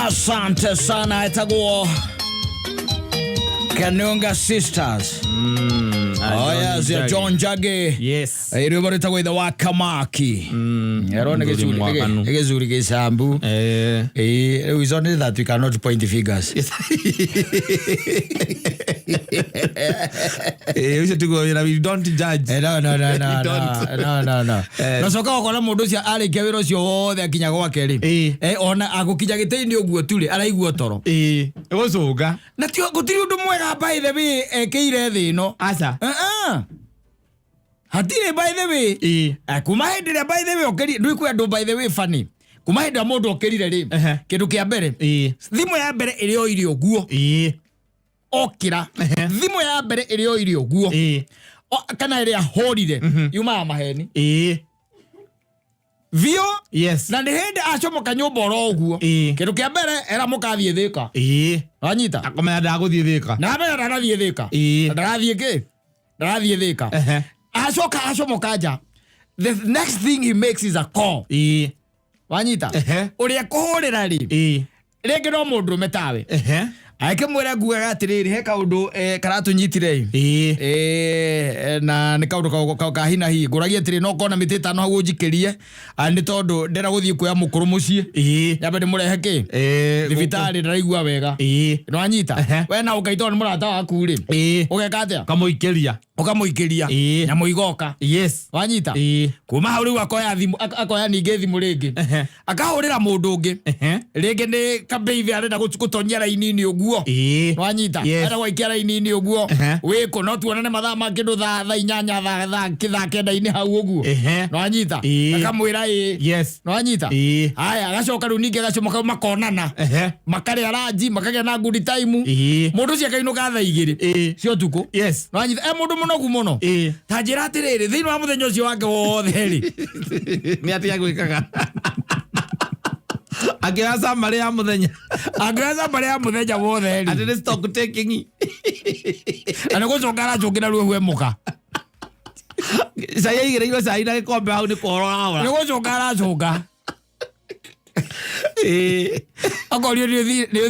Asante sana, etagwo Kanunga Sisters. Oh yes, ya John Jage. Yes. Rwĩmbo rwĩtagwo ithe wa Kamaki. Ero nĩ Mũthuri gĩcuri mwaganu. nĩ gĩcuri gĩcambu. Ĩĩ, rĩu it's only that we cannot point fingers. Ũcio tiguo wĩra, we don't judge. No, no, no, no, We don't. no, no, no. Nacoka ũkona mũndũ ũcio arĩkia wĩra ũcio wothe akinya gwake rĩ. Ona agũkinya gĩtĩ-inĩ ũguo tu rĩ, araigua toro. Gũcũnga. Na tio gũtirĩ ũndũ mwega by the way ekĩire thĩ ĩno. Aca. Uh-uh. Hatirĩ by the way. Kuma hĩndĩ ĩrĩa by the way okĩrire, ndũĩ kwĩ andũ by the way funny. Kuma hĩndĩ ĩrĩa mũndũ okĩrire rĩ, kĩndũ kĩa mbere, thimũ ya mbere ĩrĩa oire ũguo, okĩra, thimũ ya mbere ĩrĩa oire ũguo, kana ĩrĩa ahũrire, yumaga maheni. Biũ. Na nĩ hĩndĩ acomoka nyũmba oro ũguo. Kĩndũ kĩa mbere era mũkathiĩ Thĩka. Wanyita? Akomenya ndagũthiĩ Thĩka. Na amenya ndarathiĩ Thĩka. Na ndarathiĩ kĩ? Ndarathiĩ Thĩka. Acoka acomoka nja. The next thing he makes is a call. Wanyita? Ũrĩa kũhũrĩra rĩ, rĩngĩ no mũndũrũme tawe. Akĩmwĩra ngugaga atĩrĩrĩ, he kaũndũ karatũnyitire ĩ. Na nĩ kaũndũ ka hi na hi. Ngũragia atĩrĩ, no kona mĩtĩ ĩtano hau ũnjikĩrie, nĩ tondũ ndĩrenda gũthiĩ kuoya mũkũrũ mũciĩ. Nyambe ndĩmũrehe kĩ? Thibitarĩ ndaraigua wega. Nĩwanyita? We na ũkaitwo nĩ mũrata waku rĩ. Ũgeka atĩa? Kamũikĩria. Ũkamũikĩria. Nyamũ igoka. Wanyita? Kuma hau rĩu akoya thimũ, akoya ningĩ thimũ rĩngĩ. Akahũrĩra mũndũ ũngĩ. Rĩngĩ nĩ kabeithi arenda gũtonyia raini-inĩ ũguo. Wanyita? Arenda gwaikia raini-inĩ ũguo. Wĩkũ no tuonane mathaa ma kĩndũ thaa 8 thaa 9-inĩ hau ũguo. Nĩwanyita? Akamwĩra ĩĩ. Nĩwanyita? Haya, agacoka rĩu ningĩ agacomoka makonana. Makarĩa ranji, makagĩa na good time. Mũndũ ũcio akainũka thaa 2 cia ũtukũ. Nĩwanyita? E mũndũ mũnogu mũno. Ta njĩra atĩrĩrĩ, thĩinĩ wa mũthenya ũcio wake wothe rĩ. Nĩ atĩa gwĩkaga? Akĩoya summary ya mũthenya. Akĩoya summary ya mũthenya wothe rĩ. Atĩ nĩ stock taking. Na nĩ gũcoka aracũngĩra ruo hwe mũka. Cai aigĩrĩirwo cai na gĩkombe hau nĩ kũhora ũrahora. Nĩ gũcũnga aracũnga. Akorio nĩ ũthire nĩ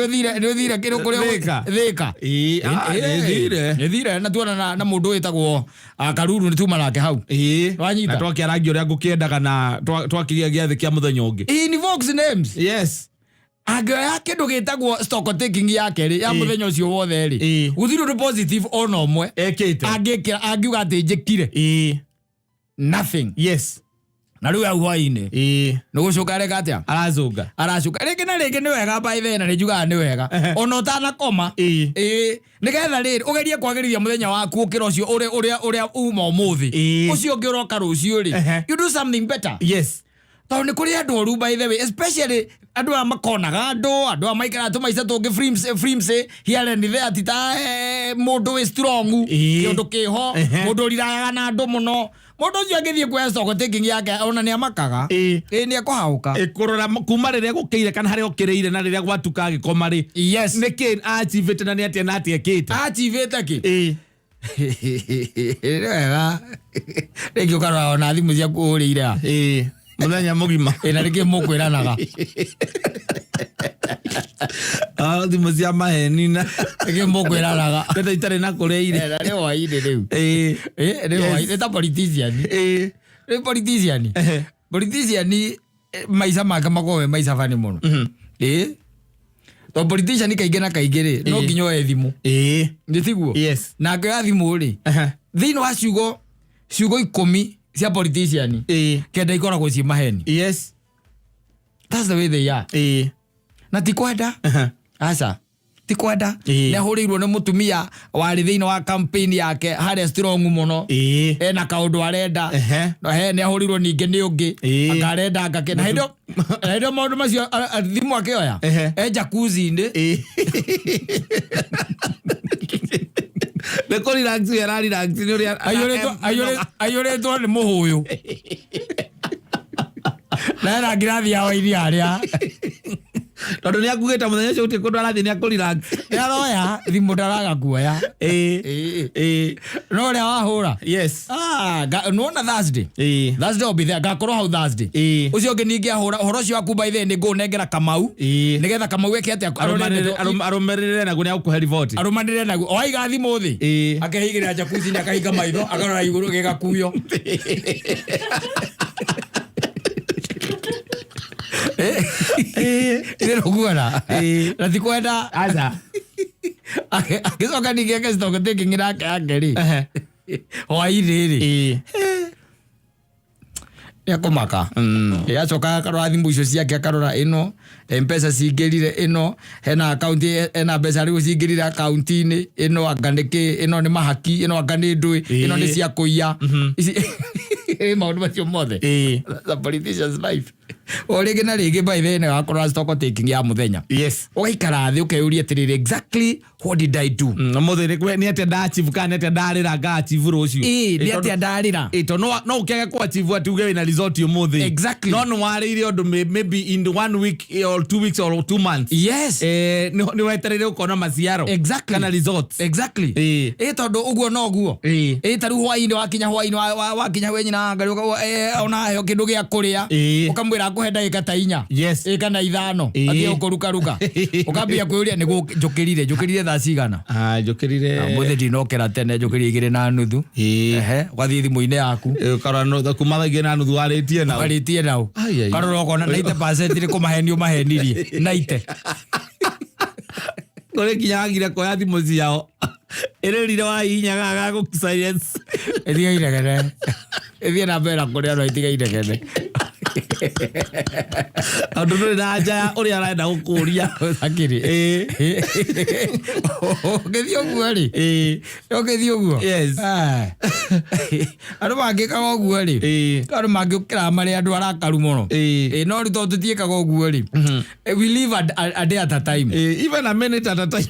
ũthire nĩ ũthire kĩrĩ kũrĩa Thĩka. Thĩka. Nĩ thire. Nĩ thire na tuona na mũndũ wĩtagwo Karuru nĩ tuma nake hau. Wanyita? Na twakĩarangia ũrĩa ngũkĩendaga na twakĩgĩa gĩathĩ kĩa mũthenya ũngĩ. He invokes names. Angĩoya kĩndũ gĩtagwo stock taking yake rĩ, ya mũthenya ũcio wothe rĩ, gũtirĩ ũndũ positive ona ũmwe Ekĩte. Angĩkĩra angiuga atĩ njĩkire. Nothing. Na rĩu hau hwainĩ nĩ gũcoka areka atĩa? Aracũnga. Aracoka rĩngĩ na rĩngĩ. Nĩ wega by the way, na nĩ njugaga nĩ wega ona ũtanakoma, ĩĩ, nĩgetha rĩrĩ ũgerie kwagĩrithia mũthenya waku ũkĩra ũcio ũrĩa ũrĩa ũrĩa uma ũmũthĩ, ũcio ũngĩ ũroka rũciũ rĩ, you do something better. Tondũ nĩ kũrĩ andũ oru by the way, especially andũ aya makonaga andũ aya maikaraga tũmaica tũngĩ flimsy, flimsy here and there, ti ta mũndũ wĩ strong, kĩũndũ kĩho, mũndũ ũrirayaga na andũ mũno. Mũndũ ũcio angĩthiĩ kuoya stock taking yake, ona nĩ amakaga. Ĩĩ, nĩ ekũhaũka. Kũrora kuma rĩrĩa gũkĩire kana harĩa ũkĩrĩire na rĩrĩa gwatuka agĩkoma rĩ, nĩkĩ achivĩte na nĩ atĩa na atĩa ekĩte. Achivĩte kĩ? Nĩ wega rĩngĩ ũkarora ona thimũ ciaku ũhũrĩire a. Mũthenya mũgima. Ĩ, na rĩngĩ mũkwĩranaga. Thimũ cia maheni na rĩngĩ mũkwĩranaga. Ndeto itarĩ na kũrĩa irĩ. Na nĩ hwainĩ rĩu. Ĩ, nĩ hwainĩ ta politician. Rĩu politician, politician maica make makoragwo me maica bani mũno. Ĩ, tondũ politician kaingĩ na kaingĩ rĩ, no nginya oe thimũ. Nĩ tiguo? Yes. Na angĩoya thimũ rĩ, thĩinĩ wa ciugo 10 cia politician, 9 ikoragwo ciĩ maheni. That's the way they are. Na ti kwenda. Aca, ti kwenda. Nĩ ahũrĩirwo nĩ mũtumia warĩ thĩinĩ wa campaign yake harĩa strong mũno, ena kaũndũ arenda. No he nĩ ahũrĩirwo ningĩ nĩ ũngĩ anga arenda anga na hĩndĩ ĩyo maũndũ macio thimũ akĩoya e jacuzzi-inĩ. Nĩ kũ relax we ara relax nĩ ũrĩa Aiyũrĩtwo nĩ mũhũyũ na ena ngirathi ya waini harĩa. Tondũ nĩ akugĩte mũthenya ũcio gũtirĩ kũndũ arathiĩ, nĩ akũrelax. Nĩ aroya thimũ, ndaraga kuoya. Ĩĩ. No ũrĩa wahũra. Ah, nĩwona Thursday? Thursday I'll be there, ngakorwo hau Thursday. Ũcio ũngĩ ningĩ ahũra ũhoro ũcio waku, by the way, nĩ ngũnengera Kamau nĩgetha Kamau eke atĩa? Arũmĩrĩre naguo, nĩ agũkũhe riboti. Arũmanĩrĩre naguo o aiga thimũ thĩ. Akehigĩrĩra jacuzzi-inĩ, akahinga maitho, akarora igũrũ gĩgakuyo. Nĩ rũguona na ti kwenda. Aca. Agĩcoka ningĩ eke stock taking nake yake rĩ, hwainĩ rĩ, nĩ akũmaka. Acoka akarora thimũ icio ciake, akarora ĩno Mpesa cingĩrire, ĩno hena akaunti, hena mbeca rĩu cingĩrire akaunti-inĩ ĩno, anga nĩ kĩ, ĩno nĩ mahaki, ĩno anga nĩ ndũĩ, ĩno nĩ cia kũiya. Ici maũndũ macio mothe. That's a politician's life. O rĩngĩ na rĩngĩ, by the way, nĩ wakorwo stock taking ya mũthenya. Ũgaikara thĩ ũkeyũria atĩrĩrĩ, "Exactly what did I do?" Ũmũthĩ nĩ atĩa ndachieve, kana nĩ atĩa ndarĩra ngaachieve rũciũ? Ĩĩ, nĩ atĩa ndarĩra? Ĩ, tondũ no ũkĩage kũachieve atĩ uge wĩna result ũmũthĩ. No nĩ warĩire ũndũ maybe in one week or 2 weeks or 2 months. Nĩ wetereire ũkona maciaro kana results. Ĩ, tondũ ũguo noguo. Ĩ, ta rĩu hwainĩ wakinya, hwainĩ wakinya we nyina ngari, ona heo kĩndũ gĩa kũrĩa, ũkamwĩra akũhe ndagĩka ta 4 ĩ kana 5, atige gũkũrukaruka, ũkambia kwĩyũria, nĩguo njũkĩrire thaa cigana? Ah, njũkĩrire. Mũthĩ ndinokĩra tene, njũkĩrire 2:30. Ehe, ũgathiĩ thimũ-inĩ yaku. Ũkarora kuma thaa 2:30 warĩtie nao. Warĩtie nao. Ai, ai. Ũkarora ũkona 90% nĩ kũmahenio mahenirie naite. Kũrĩ nginya wagire kuoya thimũ ciao, ĩrĩrire wahihinyaga gagũ silence. Ĩtige inegene, ĩthiĩ na mbere na kũrĩa, no ĩtige inegene. Tondũ ndũrĩ na anja ya ũrĩa arenda gũkũria. Akĩrĩ ũngĩthiĩ ũguo rĩ, ũngĩthiĩ ũguo. Ah. Andũ mangĩkaga ũguo rĩ, andũ mangĩũkĩra marĩ andũ arakaru mũno. Ĩ, no rĩu tondũ tũtiĩkaga ũguo rĩ, we live a day at a time. Even a minute at a time.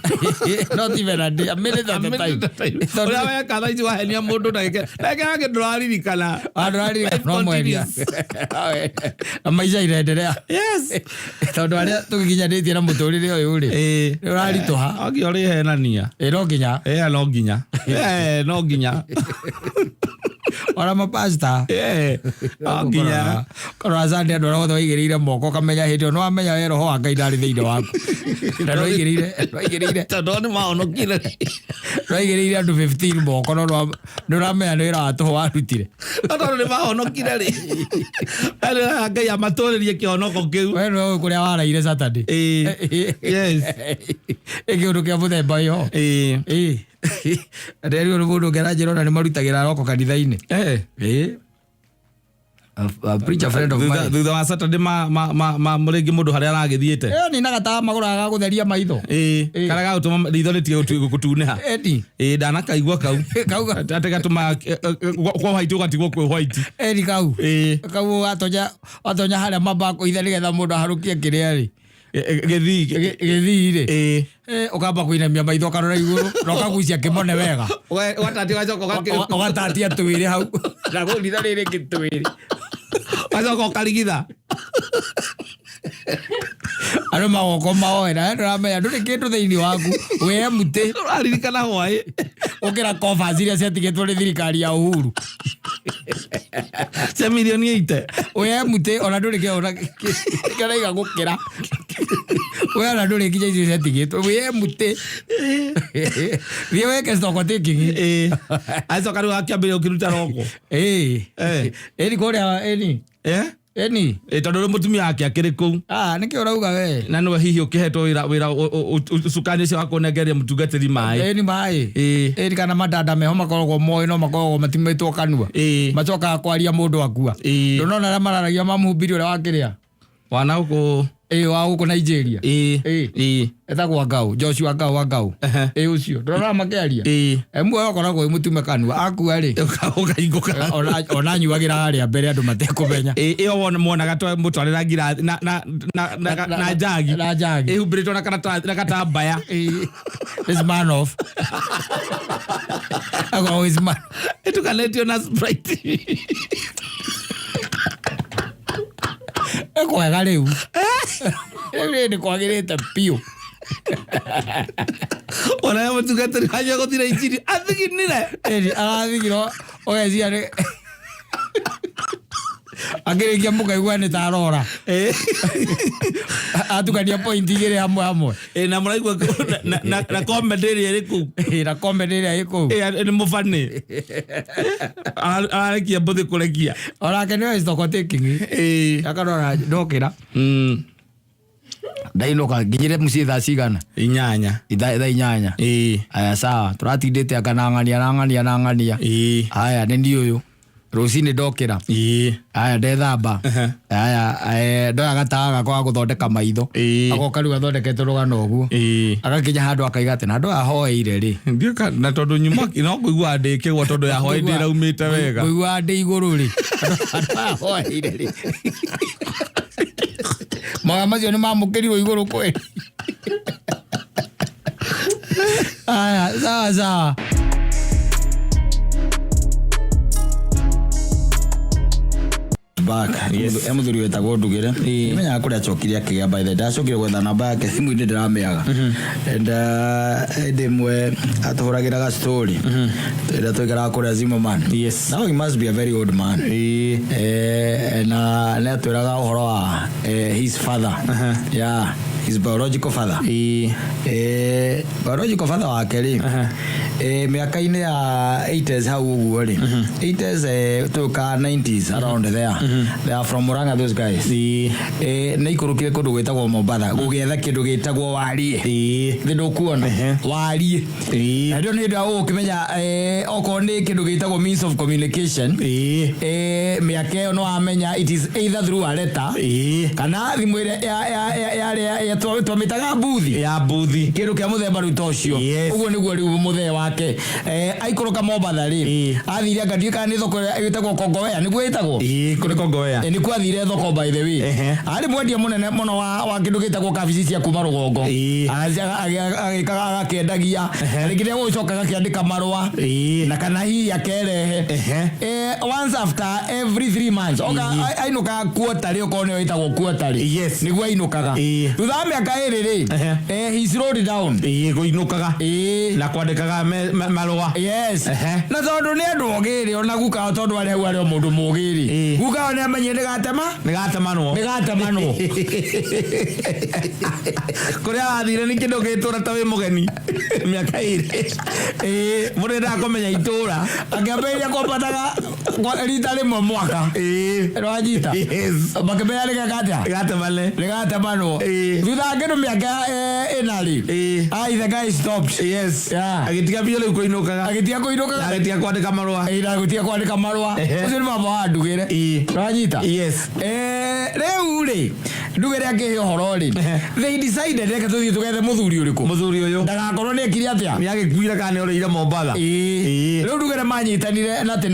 Not even a day, a minute at a time. Tondũ Ũrĩa weka thaa ici, wahenia mũndũ ndagĩka ndagĩka yake ndũraririkana. Andũ aririkana no mwendia. Continues. Na maica irenderea. Tondũ arĩa tũgĩkinyanĩtie na mũtũrĩre ũyũ rĩ, nĩ ũraritũha. No nginya ũrĩhenania. Ĩ, no nginya. No nginya. No nginya. Ona mapasta. No nginya. Karora Sunday, andũ arĩa othe waigĩrĩire moko, ũkamenya hĩndĩ ĩyo nĩ wamenya we roho wa Ngai ndarĩ thĩinĩ waku na nĩwaigĩrĩire Tondũ nĩ mahonokire. Nĩwaigĩrĩire andũ 15 moko, no nĩ ũramenya nĩ wĩra wa tũhũ warutire. No tondũ nĩ mahonokire rĩ, Nĩ Ngai amatũrĩrie kĩhonoko kĩu. We nĩwe ũĩ kũrĩa waraire Saturday. Ĩ, kĩũndũ kĩa mũthemba ĩyo. Ĩ, nderirwo nĩ mũndũ ũngĩ aranjĩra ona nĩ marutagĩra roko kanitha-inĩ. Ĩ, a preacher friend of mine. Thutha wa Saturday ma rĩngĩ mũndũ harĩa aragĩthiĩte. Ĩyo nĩ nagatawa magũraga ga gũtheria maitho. Karĩa gagũtũma ritho rĩtige gũtunĩha. Eni. Ĩ, ndanakaigua kau. Kau atĩ gatũmaga kwa white ũgatigwo kwĩ white. Eni, kau kau watonya harĩa mambaga kũitha nĩgetha mũndũ aharũkie kĩrĩa rĩ. Gĩthii. Gĩthii rĩ. Ũkamba kũinamia maitho, ũkarora igũrũ na ũkagucia kĩmone wega. Ũgatatia, ũgacoka Ũgatatia twĩrĩ hau na ritho rĩrĩ twĩrĩ. Ũgacoka ũkarigitha. Andũ magoko maoe na ndũramenya ndũrĩ kĩndũ thĩinĩ waku, wĩ empty. Ũraririkana hwaĩ. Ũkĩra coffers iria ciatigĩtwo nĩ thirikari ya Uhuru. Cia mirioni 80. Wĩ empty, ona ndũrĩ kĩ ona kĩraiga gũkĩra we, ona ndũrĩ nginya icio ciatigĩtwo, wĩ empty. Thiĩ wĩke stock taking. Acoka rĩu akĩambĩrĩria ũkĩruta roko. Ĩĩ. Ĩni kũrĩa ĩni. Ĩni. Tondũ rĩu mũtumia wake akĩrĩ kũu. Ah, nĩkĩ ũrauga we? Na nĩwe hihi ũkĩhetwo wĩra ũcukani ũcio wa kũnengeria mũtungatĩri maĩ. Ĩni maĩ. Ĩĩ. Ĩni, kana matanda meho makoragwo moĩ, no makoragwo matimĩtwo kanua. Macokaga kwaria mũndũ akua. Ndũnona arĩa mararagia mamũhumbiri ũrĩa wakĩrĩa. Wana gũkũ. Ĩĩ, wa gũkũ Nigeria. Ĩĩ. Etagwo Ngau, Joshua Ngau wa Ngau. Ĩĩ, ũcio ndũrona makĩaria. Muoyo ũkoragwo wĩ mũtume kanua akua rĩ. Ũkaingũka. Ona anyuagĩra harĩa mbere andũ matekũmenya. Ĩĩ, ĩyo wona muonaga mũtwarĩra ngirathi na njagi. Na njagi. Ĩhumbĩrĩtwo na karatathi na gatambaya. Ĩĩ. This man off. Akoragwo this man. Ĩtukanĩtio na Sprite. Ĩkwega rĩu. Rĩu nĩ kwagĩrĩte biũ. Ona mũtungatĩri wanyu agũthire injiri athiginire. Ĩni arathigirwo ũgeciria nĩ akĩrĩkia mũkaigua nĩ ta arora. Atukania point igĩrĩ hamwe hamwe. Ĩ, na mũraigua na comedy ĩrĩa ĩrĩ kũu. Ĩ, na comedy ĩrĩa ĩ kũu. Ĩ, nĩ mũbani ararekia mbũthĩ kũrekia. Onake nĩwe stock taking. Ĩ. Akarora ndokĩra. Ndainũka nginyire mũciĩ thaa cigana? 8. Thaa 8. Ĩ. Aya sawa, tũratindĩte anga na ng'ania na ng'ania na ng'ania. Ĩ. Aya nĩ niĩ ũyũ. Rũcinĩ ndokĩra. Ĩ. Aya ndethamba. Ehe. Aya ndoya gatawa gakwa ga gũthondeka maitho. Ĩ. Agoka rĩu athondekete rũgano ũguo. Ĩ. Agakinya handũ akaiga atĩ na andũ aya hoeire rĩ. Ndiũka na tondũ nyuma no kũigua ndĩkĩgwa tondũ ya hwaĩ ndĩraumĩte wega. Ngũigua ndĩ igũrũ rĩ. Andũ aya hoeire rĩ. Maga macio nĩ mamũkĩrirwo igũrũ kweli. Aya, sawa sawa. Back. Yes. E mũthuri wĩtagwo Ndugĩre. Nĩmenyaga kũrĩa acokire akĩgĩa by the way. Ndacokire gwetha namba yake thimũ-inĩ ndĩramĩaga. And hĩndĩ ĩmwe atũhũragĩra ga story. Ĩrĩa twaikaraga kũrĩa Zimmerman. Yes. Now he must be a very old man. Ĩ. Na nĩ atwĩraga ũhoro wa his father. Yeah, his biological father. Ĩ. Biological father wake rĩ, mĩaka-inĩ ya 80s hau ũguo rĩ, 80s tũka 90s around there. They are from Murang'a those guys. Ĩ. Nĩ ikũrũkire kũndũ gwĩtagwo Mombatha gũgĩetha kĩndũ gĩtagwo warie. Ĩ. Thĩ ndũkuona warie. Ĩ. Na ndio nĩ hĩndĩ ya ũkĩmenya okorwo nĩ kĩndũ gĩtagwo means of communication. Ĩ. Mĩaka ĩyo nĩ wamenya it is either through a letter Ĩ. kana thimũ ĩrĩa yarĩa twamĩtaga mbuthi. Ya mbuthi. Kĩndũ kĩa mũthemba rĩu ta ũcio. Yes. Ũguo nĩguo rĩu mũthee wake aikũrũka Mombatha rĩ, Ĩ. athire anga ndiũĩ kana nĩ thoko ĩrĩa ĩtagwo Kongowea nĩguo ĩtagwo. Ĩ, kũrĩ Kongowea. Nĩkuo athire thoko by the way. Ehe. Arĩ mwendia mũnene mũno wa kĩndũ gĩtagwo kabici cia kuma rũgongo. Ĩ. Agĩkaga agakĩendagia. Rĩngĩ nĩegũgĩcoka agakĩandĩka marũa. Ĩ. Na kana hihi akerehe. Ehe. Once after every 3 months. Oka ainũkaga quarterly okorwo nĩyo ĩtagwo quarterly. Yes. Nĩguo ainũkaga. Ĩ. Thutha wa mĩaka ĩrĩ rĩ, Ehe. he slowed down. Ĩ, kũinũkaga. Ĩ. Na kwandĩkaga marũa. Yes. Ehe. Na tondũ nĩ andũ ogĩ rĩ, ona guka wao tondũ arĩ hau arĩ o mũndũ mũgĩ rĩ. Ĩ. Guka wao nĩ amenyire nĩgatema? Nĩgatemanwo. Nĩgatemanwo. Kũrĩa wathire nĩ kĩndũ gĩtũra ta wĩ mũgeni. Mĩaka ĩrĩ. Ĩ. Mũndũ endaga kũmenya itũra. Akĩambĩrĩria kwambataga rita rĩmwe mwaka. Ĩ. Nĩwanyita? Yes. Makĩmenya nĩgeka atĩa? Gatemane. Nĩgatemanwo. Ĩ. Thutha wa kĩndũ mĩaka ĩna rĩ. Ĩ. Ah, the guy stopped. Yes. Yeah. Agĩtiga biũ rĩu kũinũkaga. Agĩtiga kũinũkaga. Na agĩtiga kwandĩka marũa. Ĩ, na agĩtiga kwandĩka marũa. Ehe. Ũcio nĩ baba wa Ndugĩre. Ĩ. Nĩwanyita? Yes. Rĩu rĩ, Ndugĩre akĩhe ũhoro rĩ, Ehe. they decided reke tũthiĩ tũgethe mũthuri ũrĩkũ. Mũthuri ũyũ. Ndagakorwo nĩ ekire atĩa? Nĩ agĩkuire kana nĩ orĩire Mombatha. Ĩ. Ĩ. Rĩu Ndugĩre manyitanire na atĩ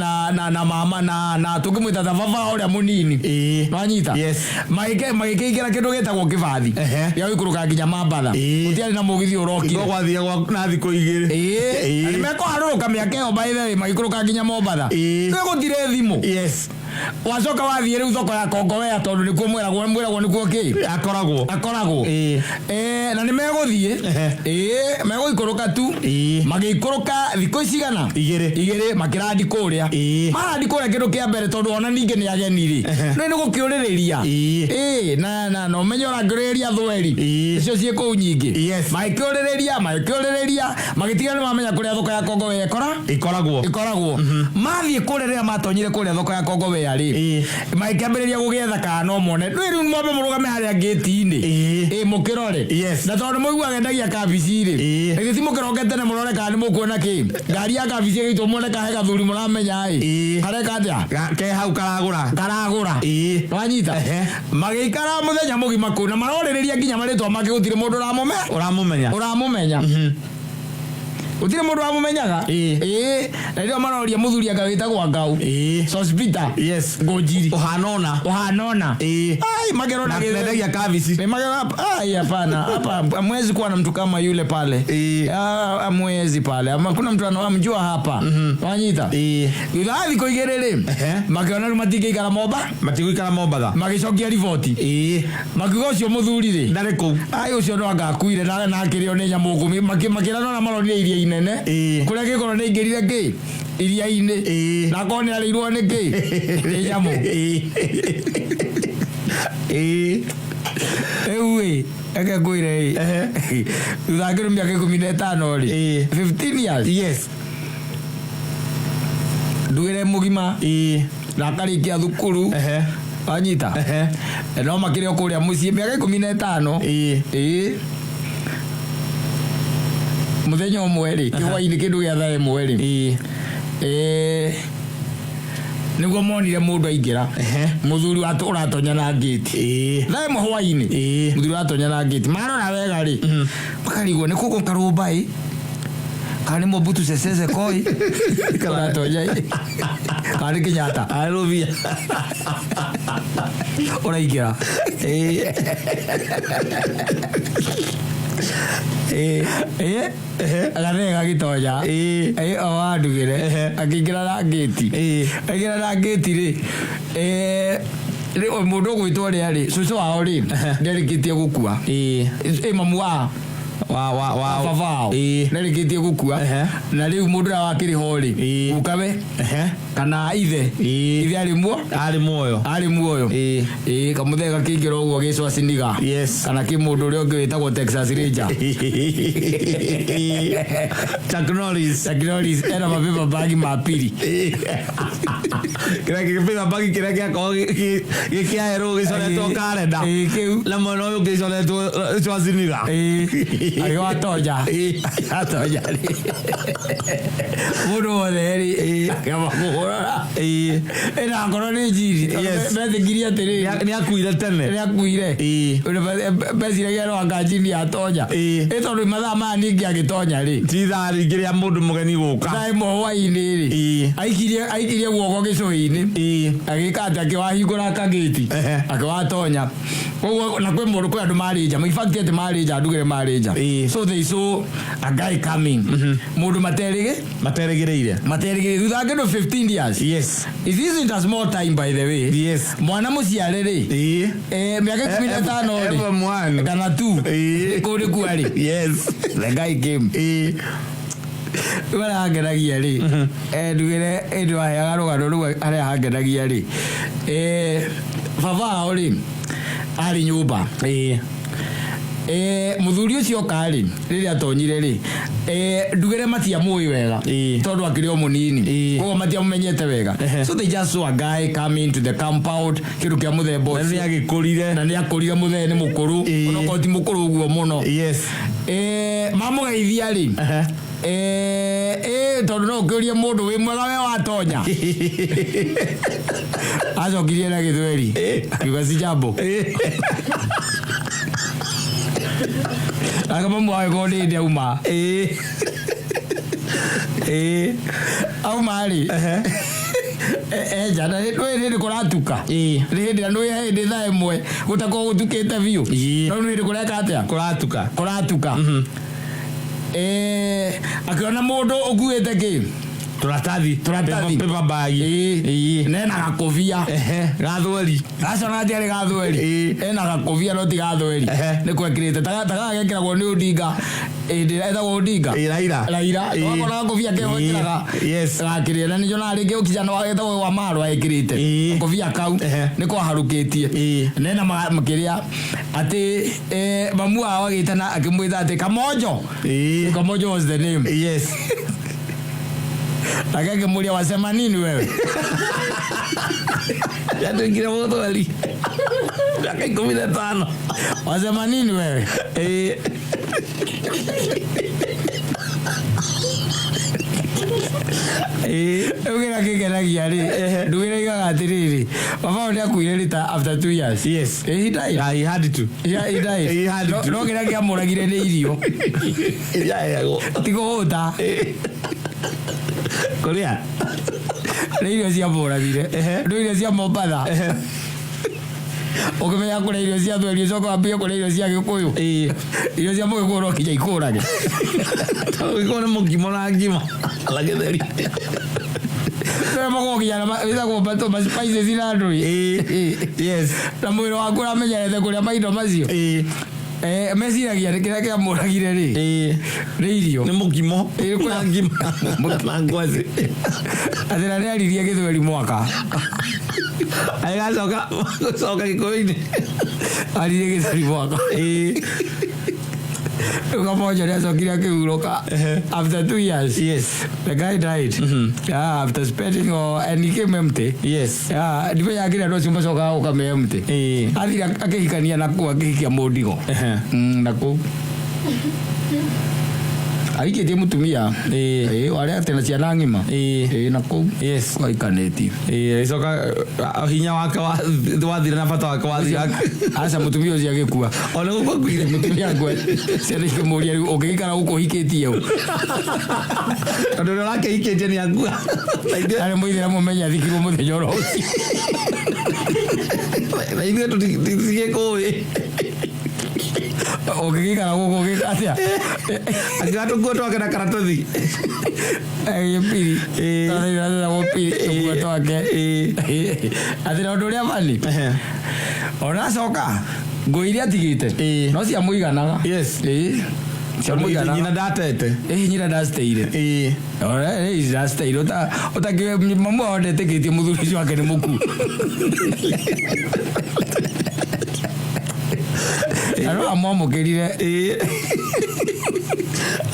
na mama na tũngĩmwĩta ta baba ũrĩa mũnini. Ĩ. Nĩwanyita? Yes. Magĩkĩingĩra kĩndũ gĩtagwo kĩbathi. Ehe. Gĩa gũikũrũka nginya Mambatha. Ĩ. Gũtiarĩ na mũgithi ũrokire. Nĩguo gwathiagwo na thikũ igĩrĩ. Ĩ. Ĩ. Na nĩmekũharũrũka mĩaka ĩyo by the way magĩikũrũka nginya Mombatha. Ĩ. Rĩu gũtirĩ thimũ. Yes. Wacoka wathiĩ rĩu thoko ya Kongowea tondũ nĩkuo mwĩragwo nĩkuo kĩ? Akoragwo. Akoragwo. Ĩ. Na nĩ megũthiĩ. Ehe. Ĩ, megũikũrũka tu. Ĩ. Magĩikũrũka thikũ cigana? Igĩrĩ. Igĩrĩ makĩrandi kũrĩa. Ĩ. Marandi kũrĩa kĩndũ kĩa mbere tondũ ona ningĩ nĩ ageni rĩ. Ehe. No nĩ gũkĩũrĩrĩria. Ĩ. Ĩ, na ũmenye ũrangĩũrĩrĩria thweri. Ĩ. Icio ciĩ kũu nyingĩ. Yes. Magĩkĩũrĩrĩria, magĩtiga nĩ mamenya kũrĩa thoko ya Kongowea Ĩkoragwo. ĩkoragwo. Mathiĩ kũrĩa rĩrĩa matonyire kũrĩa thoko ya Kongowea rĩ. Ĩ. Magĩkĩambĩrĩria gũgĩetha kana no mone. Rĩu rĩu mwambe mũrũgame harĩa ngĩti-inĩ. Ĩ. Ĩ, mũkĩrore. Yes. Na tondũ mũiguaga endagia kabici rĩ. Ĩ. Githĩ ti mũkĩroke tene mũrore kana nĩ mũkuona kĩ? Ngari ya kabici ĩgĩitwo muone kana he gathuri mũramenya ĩ. Ĩ. Kareka atĩa? Ke hau karagũra. Karagũra. Ĩ. Nĩwanyita? Ehe. Magĩikara mũthenya mũgima kũu na marorĩrĩria nginya marĩtwa make gũtirĩ mũndũ Ũramũmenya. ũramũmenya. Gũtirĩ mũndũ wamũmenyaga. Ĩĩ, na rĩrĩa maroria mũthuri anga wĩtagwo Ngau. Sospeter. Ngũnjiri. Ũhanona. Ũhanona. Ai, makerona Na gĩtheri. mendagia kabici. Ni makerona, ai, hapana, hapa hamwezi kuwa na mtu kama yule pale. Ah, hamwezi pale. Ama kuna mtu anamjua hapa. Wanyita. Thutha wa thikũ igĩrĩ rĩ, makĩona rĩu matingĩikara Momba, Matigũikara Mombatha. Magĩcokia riboti. Makiuga ũcio mũthuri rĩ, Ndarĩ kũu. Ai, ũcio no anga akuire na akĩrĩo nĩ nyamũ ngũmi. Makĩrana ona maronire iria inene. Kũrĩa gĩkorwo nĩ aingĩrire kĩ iria-inĩ. Na akorwo nĩ arĩirwo nĩ kĩ nĩ nyamũ. Rĩu ĩ, reke ngwĩre ĩ, thutha wa kĩndũ mĩaka 15 rĩ, 15 years, ndugĩre mũgima na akarĩkia thukuru. Wanyita. No makĩrĩ o kũrĩa mũciĩ mĩaka 15. Ĩĩ, mũthenya ũmwe rĩ, kĩhwainĩ, kĩndũ gĩa thaa 1 rĩ, nĩguo monire mũndũ aingĩra. Mũthuri ũratonya na ngĩti. Thaa 1 hwainĩ. Mũthuri ũratonya na ngĩti, marora wega rĩ, makarigwo nĩ kũkũ karũmba ĩ kana nĩ Mobutu Sese Koi ũratonya ĩ kana nĩ Kenyatta. Arũbia. Ũraingĩra. Ĩ gathee gagĩtonya. Ĩ, o wandugĩre akĩingĩra na ngĩti. Aingĩra na ngĩti rĩ, rĩ, mũndũ ũgwĩtwo ũrĩa rĩ, cũcũ wao rĩ, nderĩkĩtie gũkua. Ĩ mamu wa Wa wa wa baba wao nderĩkĩtie gũkua. Na rĩu mũndũ ũrĩa wakĩrĩ ho rĩ, gukawe kana ithe. Ithe arĩ muo. Arĩ muoyo. Arĩ muoyo. Ĩĩ, kamũthee gakĩingĩra ũguo gĩcwaciniga. Kana kĩ mũndũ ũrĩa ũngĩ wĩtagwo Texas Ranger. Chuck Norris. Chuck Norris ena mapaper bag ma piri. Kĩrĩa gĩpaper bag kĩrĩa gĩakoragwo gĩ kĩa erũ gĩcoretwo karenda. Ĩĩ, kĩu. Na mwena ũyũ ũngĩ gĩcoretwo Schwarzenegger. Ĩĩ, agĩwatonya atonya rĩ, mũndũ wothe rĩ, akĩamba kũhũrora ĩna akorwo nĩ njiri. Metĩkirie atĩrĩrĩ, Nĩ akuire tene. Nĩ akuire. Meciragia no anga njini atonya. Ĩ tondũ mathaa maya ningĩ agĩtonya rĩ, Ti ithaa rĩngĩ rĩa mũndũ mũgeni gũka. thaa 1 hwainĩ rĩ, aikirie guoko gĩcũhĩ-inĩ. Agĩka atĩ akĩwahingũra kagĩti. Akĩwatonya koguo na kwĩ mũndũ, kwĩ andũ marĩ nja, in fact atĩ marĩ nja, ndugĩre marĩ nja. So they saw a guy coming, mũndũ materĩgĩ Materĩgĩrĩire. Materĩgĩrĩire thutha wa kĩndũ 15 years. It isn't a small time, by the way. Mwana mũciare rĩ, mĩaka 15 rĩ, FM1. Kana tu kũu nĩ kua rĩ. The guy came. Rĩu harĩa hangenagia rĩ, ndugĩre ĩndĩ waheaga rũgano rũu, harĩa hangenagia rĩ, baba wao rĩ, arĩ nyũmba. Mũthuri ũcio oka rĩ, rĩrĩa atonyire rĩ, ndugĩre matiamũĩ wega. Tondũ akĩrĩ o mũnini. Koguo matiamũmenyete wega. So they just saw a guy coming to the compound, kĩndũ kĩa mũthemba Na ũcio. nĩ agĩkũrire. Na nĩ akũrire, mũthee nĩ mũkũrũ. Onokorwo ti mũkũrũ ũguo mũno. Mamũgeithia rĩ, tondũ no ũkĩũrie mũndũ wĩ mwega we watonya, acokirie na gĩthweri akiuga si jambo. Aka mamu wawe korwo nĩ hĩndĩ auma. Auma rĩ, enja na nĩ hĩndĩ kũratuka. Nĩ hĩndĩ na nĩ hĩndĩ thaa 1 gũtakorwo gũtukĩte biũ. No nĩ hĩndĩ kũreka atĩa? Kũratuka. Kũratuka. Akĩona mũndũ ũkuĩte kĩ? Tũratathi. Tũratathi. Paper bag. Nena gakobia. Gathweri. Gacona tiarĩ gathweri. Ena gakobia no ti gathweri. Nĩ kwekĩrĩte tagaga gekĩragwo nĩ Odinga ĩndĩ etagwo Odinga. Raila. Raila. Wakona gakobia keho ekĩraga. Gakĩrĩa na nĩnyonaga rĩngĩ kijana wa etagwo wa Marwa ekĩrĩte gakobia kau. Nĩ kwaharũkĩtie. Nena makĩrĩa atĩ mamu wao agĩtana akĩmwĩta atĩ Kamonjo. Kamonjo was the name. Nake akĩmũria, "Wasema nini wewe?" Yatuĩkire mũthweri mĩaka 15. "Wasema nini wewe?" Rĩu kĩrĩa kĩngenagia rĩ, ndugĩre igaga Atiriri, baba nĩ akuire rita after 2 years. He died. Yeah, he had to. Yeah, he died. He had No- to. No kĩrĩa kĩamũragire nĩ irio. Iria aheagwo. Ti kũhũta. Kũrĩa? Nĩ irio ciamũragire. Nĩ irio cia Mombatha. Ũkĩmenya kũrĩa irio cia thweri, ũcoke wambie kũrĩa irio cia Gĩkũyũ. Irio cia Mũgĩkũyũ no nginya ikũrage. Tondũ gĩkorwo nĩ mũkimo na ngima. Na gĩtheri. Tũrĩa nginya na wĩtagwo ma spices na ndũĩ. Yes. Na mwĩrĩ waku ũramenyerete kũrĩa maindo macio. Meciragia nĩ kĩrĩa kĩamũragire rĩ. Nĩ irio. Nĩ mũkimo. Kũrĩa- Na ngima. Na ngwacĩ. Atĩ na nĩaririe gĩthweri mwaka. Agĩgacoka gũcoka Gĩkũyũ-inĩ. Aririe gĩthweri mwaka. Rĩu Kamonjo nĩacokire akĩhurũka after 2 years. The guy died. Yeah, after spending and he came empty. Yeah, ndimenyaga kĩrĩa andũ acio macokaga gũka me empty. Athire akĩhikania na kũu, akĩhikia mũndigo. Na kũu ahikĩtie mũtumia. Warĩa atĩ na ciana ng'ima. Na kũu kwaikanĩtie. Ĩcoka hinya wake wathira na bata wake wathira. Aca, mũtumia ũcio agĩkua. Ona gũkũ akuire. Mũtumia akua, ciana ikĩmũria, rĩu ũngĩgĩikara gũkũ ũhikĩtie ũ? Tondũ ũrĩa ũrakĩhikĩtie nĩ akua. Na Arĩ mũithĩramu menye athikirwo mũthenya oro ũcio. Na ithuĩ tũtigĩkũĩ. Ũngĩgĩikara gũkũ ũgĩka atĩa? Akiuga tũkuo twake na karatathi. Piri piri tũkuo twake. Atĩ na ũndũ ũrĩa bani, ona acoka ngũ iria atigĩte no ciamũiganaga. Ciamũiganaga. Nyina ndatete. Nyina ndaciteire. Ndaciteire ũtakĩ mamu wao ndetĩkĩtie mũthuri ũcio wake nĩ mũkuo. Na no amwamũkĩrire.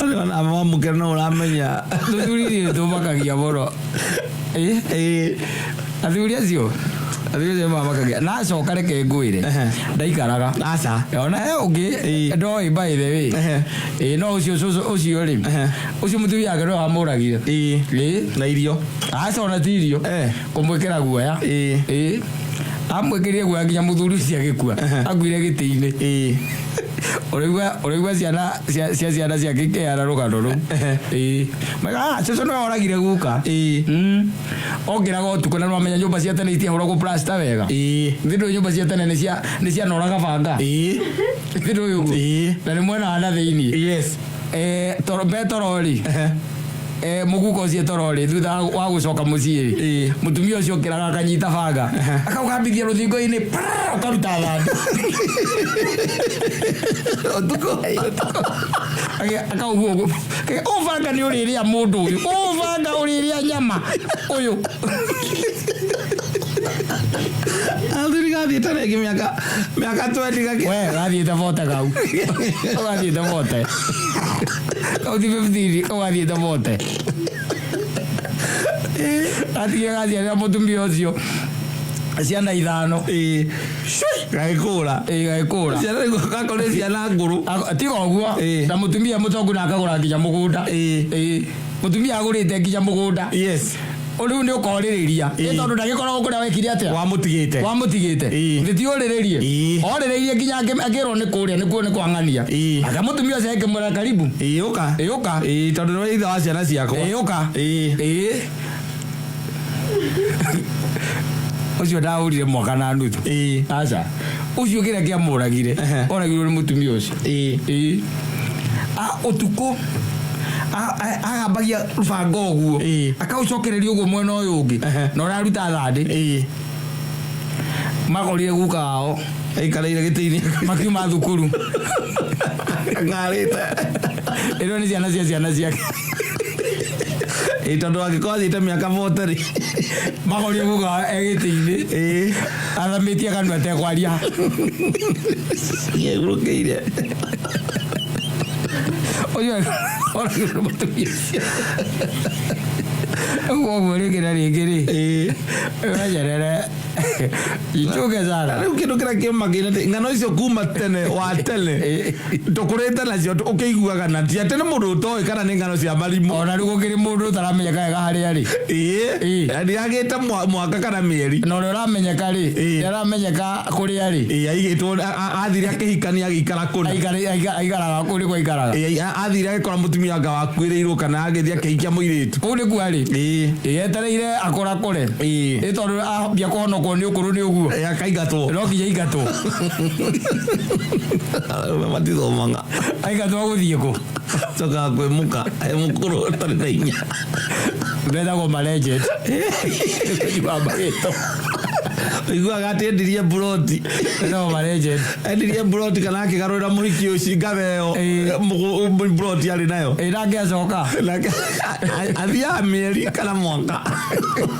Ona amwamũkĩra no ũramenya. Tũthuri nĩ tũmakagia mũno. Athuri acio mamakagia. Na acoka, reke ngwĩre, ndaikaraga. Aca. Ona he ũngĩ ndoĩ, by the way. No ũcio cũcũ ũcio rĩ, ũcio mũtumia wake no wamũragire. Na irio. Aca, ona ti irio. Kũmwĩkĩra guoya. Amwĩkĩrire guoya nginya mũthuri ũcio agĩkua. Akuire gĩtĩ-inĩ. Ũraigua ciana cia ciana ciake ikĩheana rũgano rũu. Maiga, "Ah, cũcũ nĩwe oragire guka." Okĩraga ũtukũ, na nĩwamenya nyũmba cia tene itiahũragwo plaster wega. Thĩ ndũĩ nyũmba cia tene nĩ cianoraga banga. Thĩ ndũĩ ũguo. Na nĩ mwena wa na thĩiniĩ. Toro be toro rĩ, mũguko ũcio toro rĩ, thutha wa gũcoka mũciĩ rĩ, mũtumia ũcio okĩraga akanyita banga, akaũgambithia rũthingo-inĩ, prrr, ũkaruta thambi. Ũtukũ. Akauga ũguo, "Ũyũ banga nĩ ũrĩrĩa mũndũ ũyũ, ũyũ banga ũrĩrĩa nyama ũyũ." Athuri gathiĩte rĩngĩ mĩaka 20 gakĩ. We gathiĩte 40 kau. Kau gathiĩte 40 kau, ti 15, kau gathiĩte 40. Gatigire gaciarĩra mũtumia ũcio ciana ithano. Gagĩkũra. Gagĩkũra. Ciana rĩu gakorwo nĩ ciana ngũrũ. Tiga ũguo, na mũtumia mũtongu na akagũra nginya mũgũnda. Mũtumia agũrĩte nginya mũgũnda. Rĩu nĩ ũkorĩrĩria. Tondũ ndagĩkoragwo kũrĩa wekire atĩa? Wamũtigĩte. Wamũtigĩte. Thĩ ti ũrĩrĩrie. Orĩrĩirie nginya akĩrwo nĩ kũrĩa nĩkuo nĩ kwang'ania. Aka mũtumia ũcio akĩmwĩra, "Karibu." Ũka. Ũka. Tondũ nĩwe ithe wa ciana ciakwa. Ũka. Ũcio ndahũrire mwaka na nuthu. Aca, ũcio kĩrĩa kĩamũragire, oragirwo nĩ mũtumia ũcio. Ũtukũ agambagia rũbanga ũguo, akaũcokereria ũguo mwena ũyũ ũngĩ, na ũraruta thandĩ. Makorire guka wao Aikarĩire gĩtĩ-inĩ. Makiuma thukuru. Ng'arĩte. Ĩno nĩ ciana cia ciana ciake. Tondũ angĩkorwo athiĩte mĩaka 40 rĩ. Makorire guka wao e gĩtĩ-inĩ, athamĩtie kanua atekwaria. Gĩgũrũkĩire. Ũcio oragirwo nĩ mũtumia ũcio. Ũguo rĩngĩ na rĩngĩ rĩ, wenyerere. Jichunge sana. Rĩu kĩndũ kĩrĩa kĩmakĩte atĩ ng'ano icio kuma tene wa tene tũkũrĩte nacio ũkĩiguaga na ti atĩ nĩ mũndũ ũtoĩ kana nĩ ng'ano cia marimũ. Ona rĩu gũkĩrĩ mũndũ ũtaramenyeka wega harĩa arĩ. Ĩĩ, nĩagĩte mwaka kana mĩeri. Na ũrĩa ũramenyeka rĩ, nĩaramenyeka kũrĩa arĩ. Ĩĩ, aigĩtwo athire akĩhikania agĩikara kũna. Aikaraga kũu nĩkuo aikaraga. Ĩĩ, athire agĩkora mũtumia anga wakuĩrĩirwo kana agĩthiĩ akĩhikia mũirĩtu. Kũu nĩkuo arĩ. Ĩĩ. Etereire akũrakũre. Ĩĩ. Ĩ tondũ ambia kũhonokwo nĩ ũkũrũ nĩ ũguo. Ĩĩ, akaingatwo. No nginya aingatwo. Arũme matithomaga. Aingatwo gũthiĩ kũ? Cokaga kwĩmũka e mũkũrũ ũtarĩ na hinya. Metagwo ma legend. Marĩtwa. Ũiguaga atĩ endirie mburoti. Metagwo ma legend. Endirie mburoti kana akĩgarũrĩra mũhiki ũcio ngatheo mburoti arĩ nayo. Ĩ nake acoka. Nake athiaga mĩeri kana mwaka.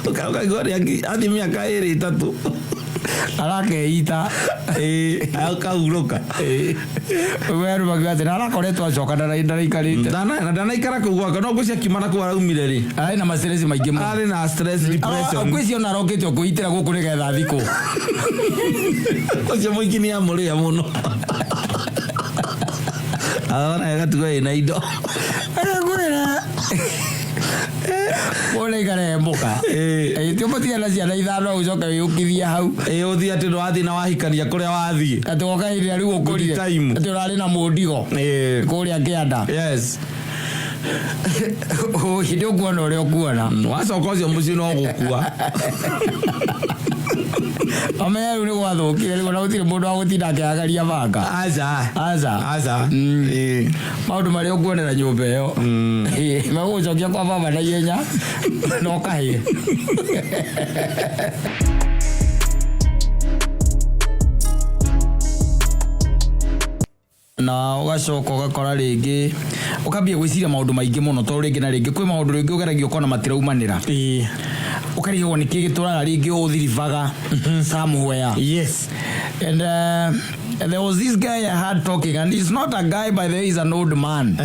Ũkaigua athiĩ mĩaka ĩrĩ ĩtatũ. Arakeita. Ĩĩ, akahurũka. Weru makiuga atĩ narakoretwo acoka ndaraikarĩte. Na ndanaikara kũu gwake no ngwĩciria akiuma na kũu araumire rĩ. Arĩ na mastress maingĩ mũno. Arĩ na stress, depression. Ngwĩciria ona arokĩte o kwĩitĩra gũkũ nĩgetha thikũ. Ũcio mũingĩ nĩ amũrĩa mũno. Arona gatugo ĩna indo. Arakwĩra. Wona ikara mũka. Ĩĩ. Ĩ ti ũmũtige na ciana ithano ũcoke wĩyũkithie hau. Ĩĩ, ũthiĩ atĩ ndũrathiĩ na wahikania kũrĩa wathiĩ. Atĩ woka hĩndĩ ĩrĩa rĩu ũkũrire. Good time. Atĩ ũrarĩ na mũndigo. Ĩĩ. Kũrĩa kĩanda. Yes. Hĩndĩ ũkuona ũrĩa ũkuona. Wacoka ũcio mũciĩ no gũkua. Amenye rĩu nĩ gwathũkire rĩu ona gũtirĩ mũndũ wa gũtinda akĩhagaria banga. Aca. Aca. Aca. Ĩĩ. Maũndũ marĩa ũkuonera nyũmba ĩyo. Ĩĩ, megũgũcokia kwa baba na ihenya na ũkahĩe. Na ũgacoka ũgakora rĩngĩ ũkambia gwĩciria maũndũ maingĩ mũno tondũ rĩngĩ na rĩngĩ kwĩ maũndũ rĩngĩ ũgeragia ũkona matiraumanĩra. Ĩĩ. Ũkarigwo nĩkĩ gĩtũraga rĩngĩ ũthiribaga somewhere. Yes. And there was this guy I had talking, and he's not a guy, by the way, he's an old man.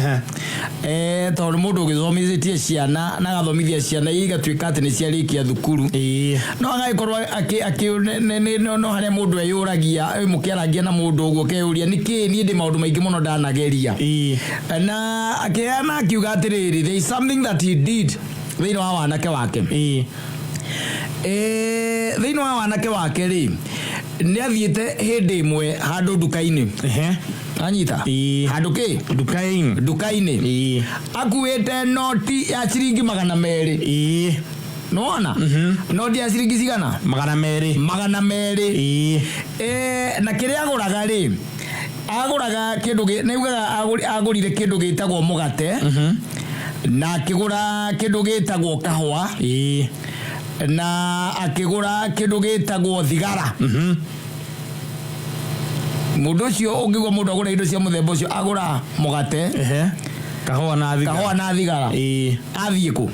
Tondũ mũndũ ũgĩthomithĩtie ciana na agathomithia ciana igatuĩka atĩ nĩ ciarĩkia thukuru. Ĩĩ. No agagĩkorwo no harĩa mũndũ eyũragia, mũkĩarangia na mũndũ ũguo ũkeyũria nĩkĩ niĩ ndĩ maũndũ maingĩ mũno ndanageria. Ĩĩ. Na akĩheana akiuga atĩrĩrĩ, there is something that he did thĩinĩ wa wanake wake. Ĩĩ. Thĩinĩ wa wanake wake rĩ, nĩ athiĩte hĩndĩ ĩmwe handũ nduka-inĩ. Ehe. Anyita? Ĩĩ. Handũ kĩ? Nduka-inĩ. Nduka-inĩ. Ĩĩ. Akuĩte noti ya ciringi 200. Ĩĩ. Nĩwona? Noti ya ciringi cigana? 200. 200. Ĩĩ. Na kĩrĩa agũraga rĩ, agũraga kĩndũ nĩaugaga agũrire kĩndũ gĩtagwo mũgate. Na akĩgũra kĩndũ gĩtagwo kahũa. Ĩĩ. Na akĩgũra kĩndũ gĩtagwo thigara. Mũndũ ũcio ũngĩigua mũndũ agũra indo cia mũthemba ũcio, agũra mũgate. Ehe. Kahũa na thigara. Kahũa na thigara. Ĩĩ. Athiĩ kũ?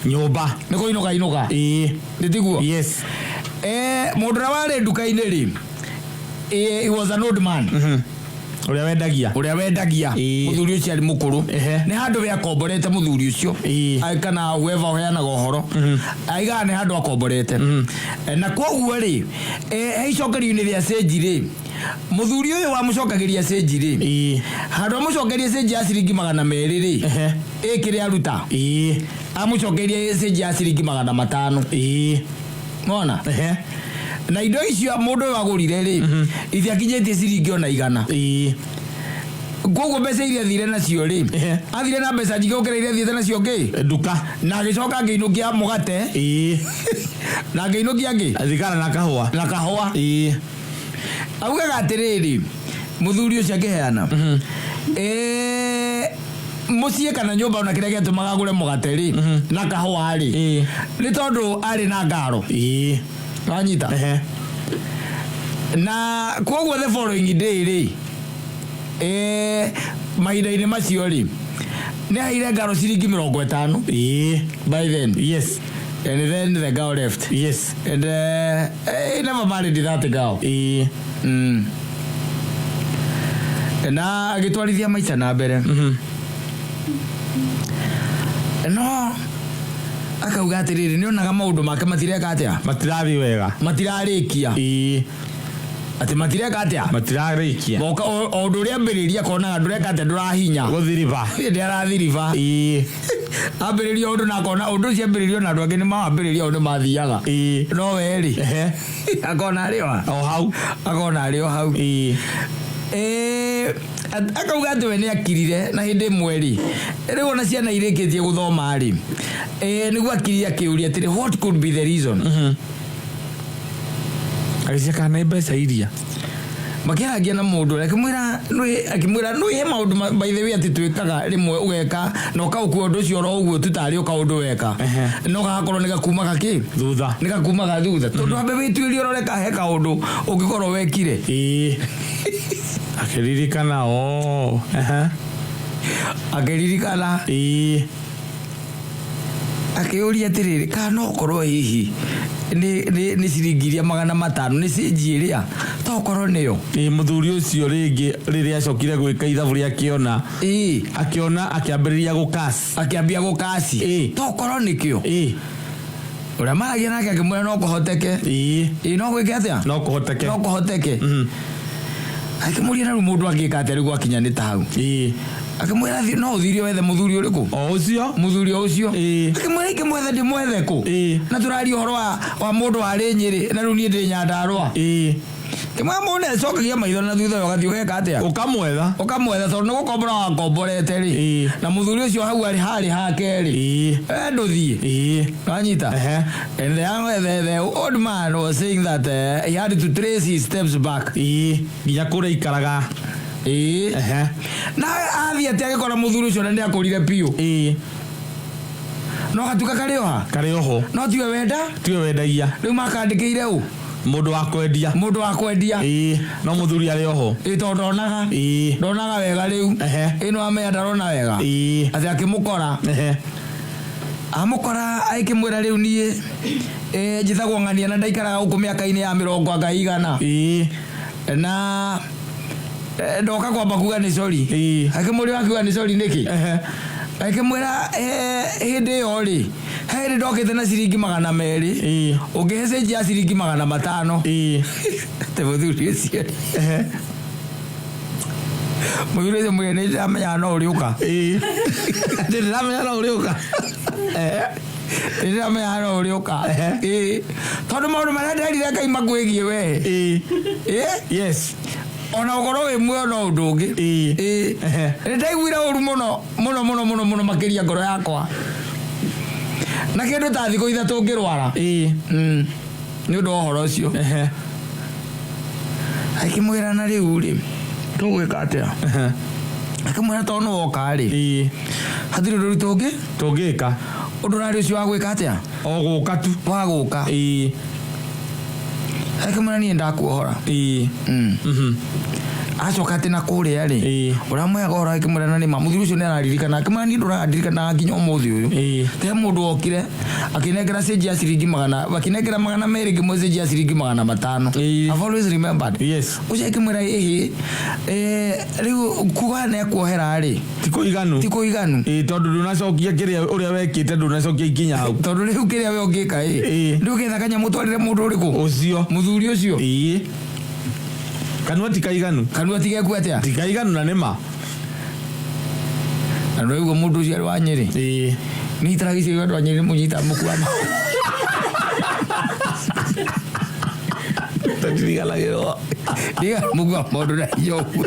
Nyũmba. Nĩ kũinũka inũka. Ĩĩ. Nĩ tiguo? Yes. Mũndũ ũrĩa warĩ nduka-inĩ rĩ, he was an old man. Ũrĩa wendagia. Ũrĩa wendagia. Ĩĩ. Mũthuri ũcio arĩ mũkũrũ. Ehe. Nĩ handũ we akomborete mũthuri ũcio. Ĩĩ. Kana whoever ũheanaga ũhoro. Aigaga nĩ handũ akomborete. Na koguo rĩ, he icokerio-inĩ rĩa cĩnji rĩ, mũthuri ũyũ wamũcokagĩria cĩnji rĩ, Ĩĩ. handũ amũcokerie cĩnji ya ciringi 200 rĩ, Ehe. ĩ kĩrĩa aruta? Ĩĩ. Amũcokerie cĩnji ya ciringi 500. Ĩĩ. Nĩwona? Ehe. Na indo icio mũndũ ũyũ agũrire rĩ, itiakinyĩtie ciringi ona 100. Ĩĩ. Koguo mbeca iria athire nacio rĩ, Ehe. athire na mbeca nyingĩ gũkĩra iria athiĩte nacio ngĩ? Nduka. Na agĩcoka akĩinũkia mũgate. Ĩĩ. Na akĩinũkia ngĩ? Thigara na kahũa. Na kahũa. Ĩĩ. Augaga atĩrĩrĩ, mũthuri ũcio akĩheana. Mũciĩ kana nyũmba ona kĩrĩa gĩatũmaga agũre mũgate rĩ, na kahũa rĩ, Ĩĩ. nĩ tondũ arĩ na ngaro. Ĩĩ. Wanyita? Ehe. Na koguo the following day rĩ, mahinda-inĩ macio rĩ, nĩ aheire ngaro ciringi 50. Ĩĩ. By then. Yes. And then the girl left. Yes. And he never married that girl. Ĩĩ. Na agĩtwarithia maica na mbere. No Akauga atĩrĩrĩ, nĩonaga maũndũ make matireka atĩa? Matirathiĩ wega. Matirarĩkia. Atĩ matireka atĩa? Matirarĩkia. Moka o ũndũ ũrĩa ambĩrĩria akonaga ndũreka atĩa, ndũrahinya. Gũthiriba. Hĩndĩ arathiriba. Ambĩrĩria ũndũ na akona ũndũ ũcio ambĩrĩrio na andũ angĩ nĩ mawambĩrĩria o nĩ mathiaga. No we rĩ, akona arĩ o O hau. Akona arĩ o hau. Akauga atĩ we nĩ akirire na hĩndĩ ĩmwe rĩ, rĩu ona ciana irĩkĩtie gũthoma rĩ, nĩguo akirire akĩũria atĩrĩ, what could be the reason? Agĩcia kana nĩ mbeca iria. Makĩarangia na mũndũ ũrĩa akĩmwĩra nĩ he maũndũ by the way atĩ twĩkaga rĩmwe ũgeka na ũkaũkua ũndũ ũcio oro ũguo tu tarĩ o kaũndũ weka, no gagakorwo nĩ gakumaga kĩ? Thutha. Nĩ gakumaga thutha, tondũ ambe wĩtuĩrie ũrore ka he kaũndũ ũngĩkorwo wekire. Akĩririkana o. Akĩririkana. Akĩũria atĩrĩrĩ, kana no korwo hihi nĩ ciringi iria 500 nĩ cinji ĩrĩa tokorwo nĩyo. Mũthuri ũcio rĩngĩ rĩrĩa acokire gwĩka ithabu rĩa akĩona. Akĩona akĩambĩrĩria gũkas. Akĩambia gũkaci. Tokorwo nĩkĩo. Ũrĩa maragia nake akĩmwĩra no kũhoteke. No gwĩke atĩa? No kũhoteke. No kũhoteke. Akĩmũria na rĩu mũndũ angĩka atĩa rĩu gwakinya nĩ ta hau? Akĩmwĩra no ũthire wethe mũthuri ũrĩkũ? O ũcio? Mũthuri o ũcio. Akĩmwĩra ingĩmwetha ndĩmwethe kũ? Na tũraria ũhoro wa mũndũ warĩ Nyĩrĩ na rĩu niĩ ndĩ Nyandarũa. Kĩmwĩra mũndũ nĩacokagia maitho na thutha ũgathiĩ ũgeka atĩa? Ũkamwetha. Ũkamwetha tondũ nĩ gũkombora wakomborete rĩ. Na mũthuri ũcio hau arĩ harĩ hake rĩ. We ndũthiĩ. Wanyita? And the old man was saying that he had to trace his steps back. Nginya kũrĩa aikaraga. Na athiĩ atĩ agĩkora mũthuri ũcio na nĩakũrire biũ. No gatuka karĩ o ha? Karĩ o ho. No tiwe wenda? Tiwe wendagia. Rĩu makandĩkĩire ũ? Mũndũ wa kwendia. Mũndũ wa kwendia. No mũthuri arĩ o ho. Tondũ ndonaga. Ndonaga wega rĩu. No amenya ndarona wega. Atĩ akĩmũkora. Amũkora akĩmwĩra rĩu niĩ, njĩtagwo Ng'ania na ndaikaraga gũkũ mĩaka-inĩ ya mĩrongo anga igana. Na ndoka kwamba kuga nĩ sorry. Akĩmũria akiuga nĩ sorry nĩkĩ? Akĩmwĩra, hĩndĩ ĩyo rĩ, he hĩndĩ ndokĩte na ciringi 200. Ũngĩhe cĩnji ya ciringi 500. Atĩ mũthuri ũcio. Mũthuri ũcio mwĩre nĩ ndĩramenya no ũrĩũka. Atĩ ndĩramenya no ũrĩũka. Nĩ ndĩramenya no ũrĩũka. Tondũ maũndũ marĩa nderire Ngai makwĩgiĩ we. Yes. Ona ũkorwo wĩ muoyo no ũndũ ũngĩ. Nĩ ndaiguire ũru mũno, mũno, mũno, mũno, mũno makĩria ngoro yakwa. Na kĩndũ ta thikũ 3 ngĩrwara. Nĩ ũndũ wa ũhoro ũcio. Akĩmwĩra na rĩu rĩ, tũgwĩka atĩa? Akĩmwĩra tondũ nĩ woka rĩ. Hatirĩ ũndũ ũritũ ũngĩ? Tũngĩka. Ũndũ ũrarĩ ũcio wa gwĩka atĩa? O gũka tu. Wa gũka. Akĩmwĩra niĩ ndakuohora. Acoka atĩ na kũrĩa rĩ, ũramũheaga ũhoro akĩmwĩra na nĩma, mũthuri ũcio nĩararirikana. Akĩmwĩra niĩ ndũrandirikanaga nginya ũmũthĩ ũyũ. Te mũndũ wokire, akĩnengera cĩnji ya ciringi magana, akĩnengera 200 ngĩmũhe cĩnji ya ciringi 500. I've always remembered. Ũcio akĩmwĩra ĩhĩ, rĩu kuga nĩekuohera rĩ. Ti kũiganu. Ti kũiganu. Tondũ ndũnacokia kĩrĩa ũrĩa wekĩte, ndũnacokia ikinya hau. Tondũ rĩu kĩrĩa we ũngĩka ĩ. Rĩu ũgetha kanyamũ ũtwarĩre mũndũ ũrĩkũ? Ũcio. Mũthuri ũcio. Kanua ti kaiganu. Kanua ti geku atĩa? Ti kaiganu na nĩma. Na ndũraigua mũndũ ũcio arĩ wa Nyĩrĩ? Nĩ itaraga icio andũ a Nyĩrĩ mũnyitaga mũkuama. Tũtiriganagĩrwo. Ndiga mũkua maũndũ na hinya ũguo.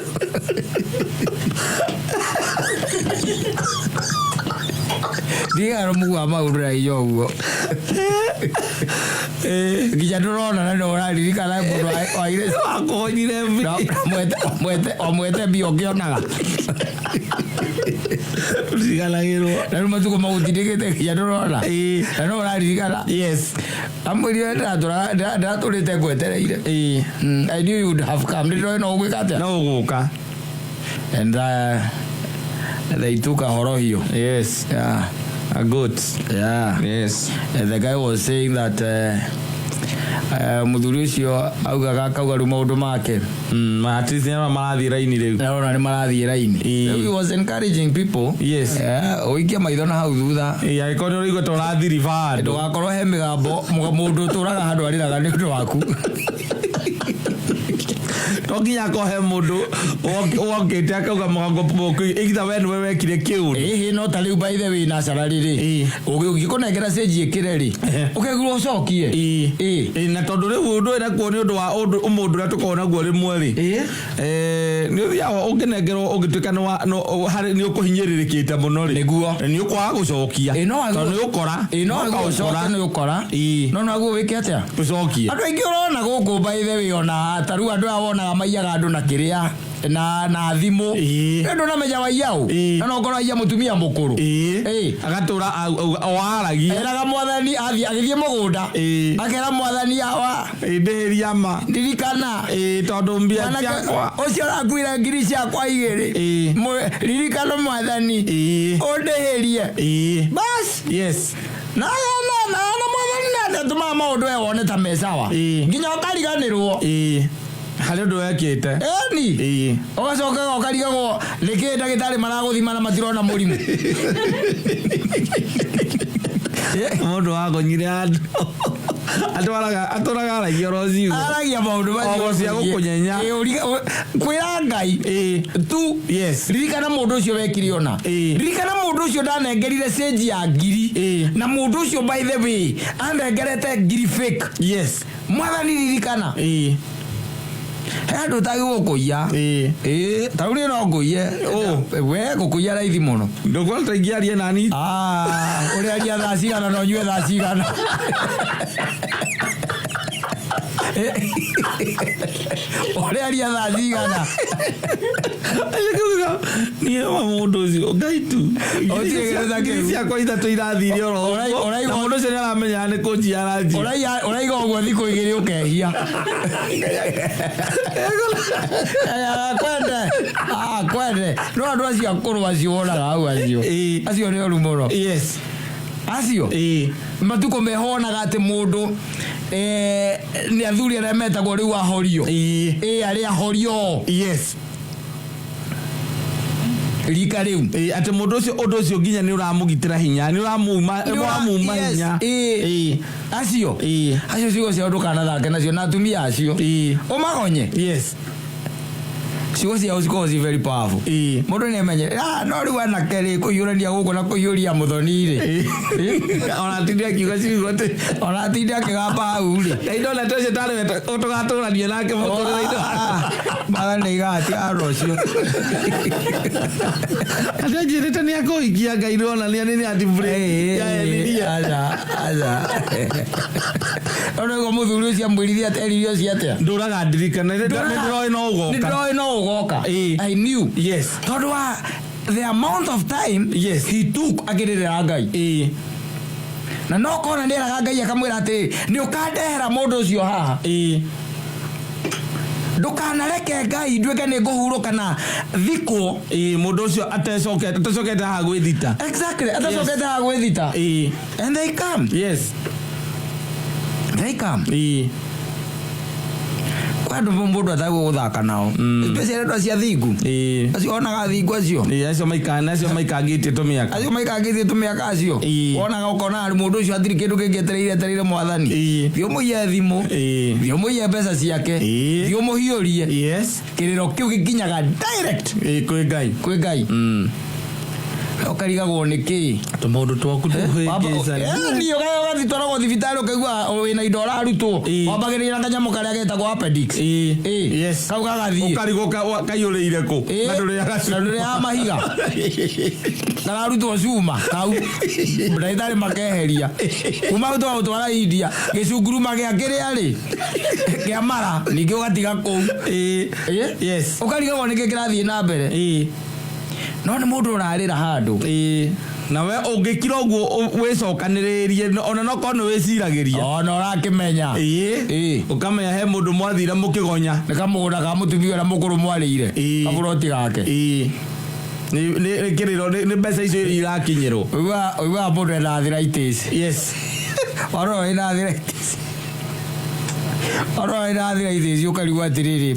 Ndiga mũkua maũndũ na hinya ũguo. Nginya ndũrona na no ũraririkana mũndũ wa ire- Wakũhonyire mbia. No, mwete mbia ũkĩonaga. Tũtiriganagĩrwo. Na rĩu matukũ magũtindĩkĩte nginya ndũrona. Na no ũraririkana. Amwĩrire ndĩratũrĩte ngwetereire. I knew you would have come. Nĩ ndĩroĩ no ũgwĩka atĩa? No ũgũka. And they took a horohio. Yes. Yeah. A goat. Yeah. Yes. And the guy was saying that Muthuri ucio augaga akauga riu maundu make. At least nĩ marathiĩ raini rĩu. Arona nĩ marathiĩ raini. He was encouraging people. Ũikie maitho na hau thutha. Ĩĩ, angĩkorwo nĩ ũraigua ta ũrathiriba handũ. Ndũgakorwo he mĩgambo mũndũ ũtũraga handũ arĩraga nĩ ũndũ waku. To nginya akorwo he mũndũ wokĩte akauga mũgambo either we nĩwe wekire kĩũndũ. Ĩhĩ, no ta rĩu by the way naturally rĩ, ũngĩkũnengera cĩnji ĩkĩre rĩ, ũkaigua ũcokie. Ĩĩ, na tondũ rĩu ũndũ ũyũ nakuo nĩ ũndũ wa ũndũ ũmũndũ ũrĩa tũkoragwo naguo rĩmwe rĩ, nĩ ũthiaga ũngĩnengerwo ũngĩtuĩka nĩ ũkũhinyĩrĩrĩkĩte mũno rĩ, Nĩguo. nĩ ũkwaga gũcokia. Ĩĩ, no Tondũ nĩ ũkora. Ĩĩ, no No ũcoke ũkora. nĩ ũkora. No naguo wĩke atĩa? Ũcokie. Andũ aingĩ ũrona gũkũ by the way, ona ta rĩu andũ aya wonaga maiyaga andũ na kĩrĩa na thimũ. Nĩ ndũnamenya waiya ũ. Na no ũkorwo aiya mũtumia mũkũrũ. Agatũra o aragia. Eraga mwathani athiĩ agĩthiĩ mũgũnda. Akera mwathani awa. Ndĩhĩria ma. Ndirikana. Tondũ mbia Mwanake ciakwa. ũcio ũrakuire ngiri ciakwa igĩrĩ. Ririkana mwathani. Ũndĩhĩrie. Bas. Na na na na mwathani na nĩatũmaga maũndũ we wone ta me sawa. Nginya ũkariganĩrwo. Harĩ ũndũ wekĩte. Ĩni. Ũgacoka ũkarigagwo nĩkĩ ndagĩtarĩ maragũthima na matirona mũrimũ. Mũndũ wagonyire andũ. Atwaraga aragia oro ciugo. Aragia maũndũ macio. Ogo cia gũkũnyenya. Kwĩra Ngai. Tu. Ririkana mũndũ ũcio wekire ona. Ririkana mũndũ ũcio ndanengerire cĩnji ya ngiri. Na mũndũ ũcio by the way anengerete ngiri fake. Mwathani ririkana. He andũ ũtagĩrĩirwo kũiya. Ta rĩu niĩ no ngũiye. We gũkũiya raithi mũno. Ndũkuona ta ingĩaria nani? Ũrĩaria thaa cigana na ũnyue thaa cigana. Ũrĩaria thaa cigana. Niĩ wa mũndũ ũcio Ngai tu. Ũtirĩ kĩndũ ta kĩu. Ngiri ciakwa ithatũ irathire oro ũguo. Na mũndũ ũcio nĩaramenya nĩ kũnjia aranjia. Ũraiga ũguo thikũ igĩrĩ ũkehia. Kwende. Kwende. No andũ acio akũrũ acio wonaga hau acio. Acio nĩ oru mũno. Acio. Matukũ meho wonaga atĩ mũndũ, nĩ athuri arĩa metagwo rĩu ahorio. Arĩa ahorio. Rika rĩu. Atĩ mũndũ ũcio, ũndũ ũcio nginya nĩ ũramũgitĩra hinya, nĩ ũramuma, Nĩ ũramuma hinya. Acio. Acio ciugo ciao ndũkanathake nacio na atumia acio. Ũmagonye. Ciugo ciao cikoragwo ci very powerful. Mũndũ nĩ amenye, no rĩu anake rĩ, kũhiũrania gũkũ na kũhiũria mũthoni rĩ. Ona atinde akiuga ciugo atĩ. Ona atinde akĩgamba hau rĩ. Ngai ndona ta ũcio tarĩ we tũgatũrania nake mũtũrĩre-inĩ. Mwathani nĩaigaga atigana ũcio. Atĩ anjĩrĩte nĩ akũhikia Ngai nĩwonania nĩ ati break. Yaenirie. Aca, aca. No nĩguo mũthuri ũcio amwĩrire atĩ erire ũcio atĩa? Ndũraga ndirikana, nĩ ndĩroĩ no ũgoka. Nĩ ndĩroĩ no ũgoka. I knew. Tondũ wa the amount of time he took akĩrĩrĩra Ngai. Na no kona nĩ eraga Ngai akamwĩra atĩrĩ, nĩ ũkandehera mũndũ ũcio haha. Ndũkanareke Ngai nduĩke nĩ ngũhurũka na thikwo. Mũndũ ũcio atecokete haha gwĩthita. Exactly, atecokete haha gwĩthita. And they come. They come. Kwa andũ mũndũ atagwo gũthaka nao. Especially andũ acio athingu. Acio onaga athingu acio. Acio acio maikangĩtie tũmĩaka. Acio maikangĩtie tũmĩaka acio. Wonaga ũkona mũndũ ũcio hatirĩ kĩndũ kĩngĩ etereire mwathani. Thiĩ ũmũiye thimũ. Thiĩ ũmũiye mbeca ciake. Thiĩ ũmũhiũrie. Kĩrĩro kĩu gĩkinyaga direct. Kwĩ Ngai. Kwĩ Ngai. Ũkarigagwo nĩ kĩ? Tũmaũndũ twaku tũhĩngĩcani. Niĩ ũgathiĩ twaragwo thibitarĩ ũkaigua wĩna indo ũrarutwo. Wambagĩrĩria na kanyamũ karĩa getagwo appendix. Kau gagathiĩ. Ũkarigwo kaiyũrĩire kũ? Na ndũrĩaga Na ndũrĩaga mahiga. Kararutwo cuma kau. Ndagĩtarĩ makeheria. Kuma hau tũgagũtwara India. Gĩcunguruma gĩa kĩrĩa rĩ? Kĩa mara. Ningĩ ũgatiga kũu. Ũkarigagwo nĩkĩ kĩrathiĩ na mbere. No nĩ mũndũ ũrarĩra handũ. Na we ũngĩkira ũguo wĩcokanĩrĩrie, ona no korwo nĩ wĩciragĩria. Ona ũrakĩmenya. Ũkamenya he mũndũ mwathire mũkĩgonya. Nĩ kamũgũnda ka mũtumia ũrĩa mũkũrũ mwarĩire. Kaburoti gake. Nĩ kĩrĩro, nĩ mbeca icio irakinyĩrwo. Ũiguaga mũndũ ena arthritis. Warora wĩna arthritis. Ona ĩra arthritis ũkarigwo atĩrĩrĩ,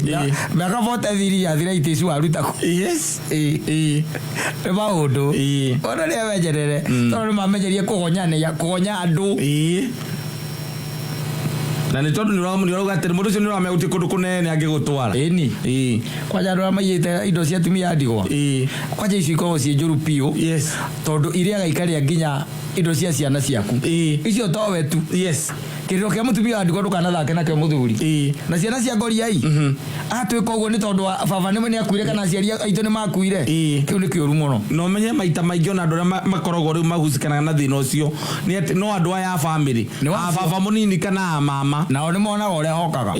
mĩaka 43 ya arthritis waruta kũ? Ĩ. Nĩ maũndũ. Ona nĩ amenyerere, tondũ nĩ mamenyerie kũgonyania, kũgonya andũ. Ĩĩ, na nĩ tondũ nĩ ũrauga atĩrĩ, mũndũ ũcio nĩ ũramenya gũtirĩ kũndũ kũnene angĩgũtwara. Ĩni. Kwanja andũ arĩa maiyĩte indo cia atumia a ndigwa, kwanja icio ikoragwo ciĩ njũru biũ, tondũ irĩaga ikarĩa nginya indo cia ciana ciaku. Icio towe tu. Kĩrĩro kĩa mũtumia wa ndigwa ndũkanathake nakĩo, mũthuri. Na ciana cia ngoriai atwĩka ũguo nĩ tondũ baba nĩ akuire kana aciari aitũ nĩ makuire. Kĩu nĩ kĩũru mũno. Na ũmenye maita maingĩ ona andũ arĩa makoragwo rĩu mahucikanaga na thĩna ũcio nĩ atĩ no andũ aya a famĩlĩ, Nĩ a baba mũnini kana a mama. Nao nĩ monaga ũrĩa hokaga.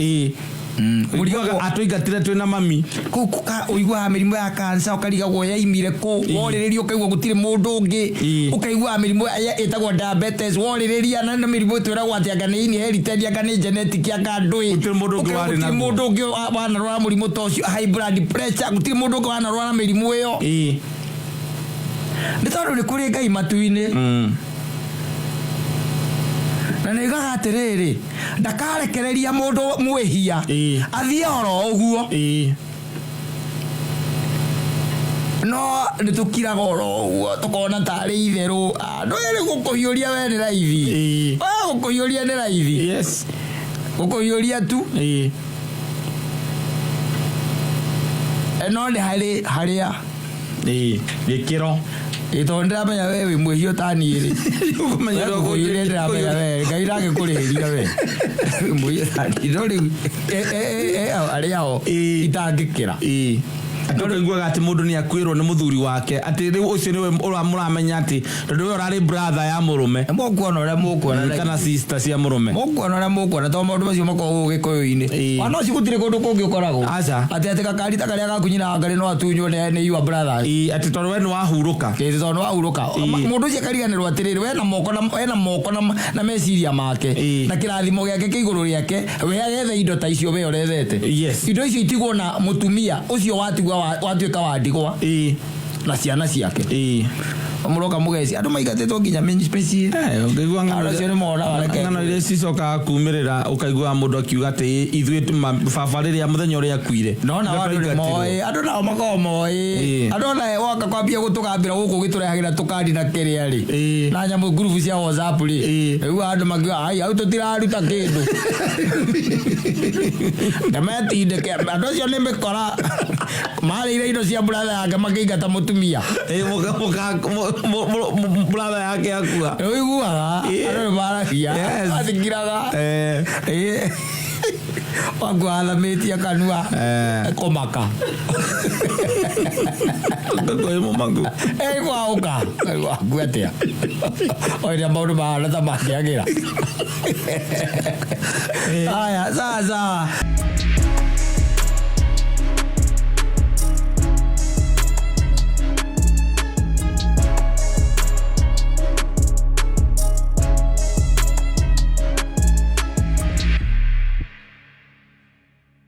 Ũiguaga atũingatire twĩna mami. Kũu ũiguaga mĩrimũ ya kansa, ũkarigagwo yaimire kũ. Worĩrĩria ũkaigua gũtirĩ mũndũ ũngĩ. Ũkaiguaga mĩrimũ ĩtagwo diabetes, worĩrĩria na nĩ mĩrimũ twĩragwo atĩ anga nĩ inherited, anga nĩ genetic, anga ndũĩ. Gũtirĩ mũndũ ũngĩ Ũkaigua warĩ gũtirĩ naguo. mũndũ ũngĩ wanarwara mũrimũ ta ũcio, high blood pressure, gũtirĩ mũndũ ũngĩ wanarwara mĩrimũ ĩyo. Nĩ tondũ nĩ kũrĩ Ngai matu-inĩ. Na nĩ igaga atĩrĩrĩ, ndakarekereria mũndũ mwĩhia athiĩ oro ũguo. No nĩ tũkiraga oro ũguo, tũkona tarĩ itherũ. Andũ erĩ gũkũhiũria we nĩ raithi. We gũkũhiũria nĩ raithi. Gũkũhiũria tu. No nĩ harĩ harĩa Gĩkĩro. Ĩ, tondũ ndĩramenya we wĩ mwĩhia ũtaniĩ rĩ. Ũkũmenya We ũrĩa gũkũhiũria, ndĩramenya we Ngai ndangĩkũrĩhĩria we wĩ mwĩhia ũtaniĩ, no rĩu arĩa o itangĩkĩra. Atĩ ũkaiguaga atĩ mũndũ nĩ akuĩrwo nĩ mũthuri wake, atĩ rĩu ũcio nĩwe mũramenya atĩ tondũ we ũrarĩ brother ya mũrũme. Mũkuona ũrĩa mũkuona. Kana sister cia mũrũme. Mũkuona ũrĩa mũkuona, tondũ maũndũ macio makoragwo gũkũ gĩkũyũ-inĩ. Ona ũcio gũtirĩ kũndũ kũngĩ ũkoragwo. Aca. Atĩ gakari ta karĩa gaku nyina wa ngarĩ no atunywo nĩ your brothers. Atĩ tondũ we nĩ wahurũka. Ĩ, tondũ nĩ wahurũka. Mũndũ ũcio akariganĩrwo atĩrĩrĩ, we na moko na we na moko na meciria make na kĩrathimo gĩake kĩ igũrũ rĩake, we agethe indo ta icio we ũrethete. Indo icio itigwo na mũtumia ũcio watigwa watuĩka wa ndigwa na ciana ciake. Mũroka mũgeci andũ maingatĩtwo nginya mĩciĩ. Ũkaigua ng'ano. Andũ acio nĩ monaga reke. Ng'ano iria cicokaga kumĩrĩra, ũkaigua mũndũ akiuga atĩ ithuĩ baba rĩrĩa mũthenya ũrĩa akuire, no nao andũ nĩ nĩtwaingatirwo. moĩ, andũ nao makoragwo moĩ. Andũ ona woka kwambia gũtũgambĩra gũkũ ũgĩtũrehagĩra tũkandi na kĩrĩa rĩ, na nyamũ ngurubu cia WhatsApp rĩ, rĩu andũ makiuga ai hau tũtiraruta kĩndũ, ndemetindĩke. Andũ acio nĩ mĩkora marĩire indo cia brother yake makĩingata mũtumia. Ĩĩ, brother yake akua. Nĩ ũiguaga andũ nĩ maragia. Mathikiraga. Waku athamĩtie kanua. Kũmaka. Kwĩ mũmaku. Kwaũka waku atĩa oiria maũndũ mahana ta mangĩagĩra. Aya, sawa sawa.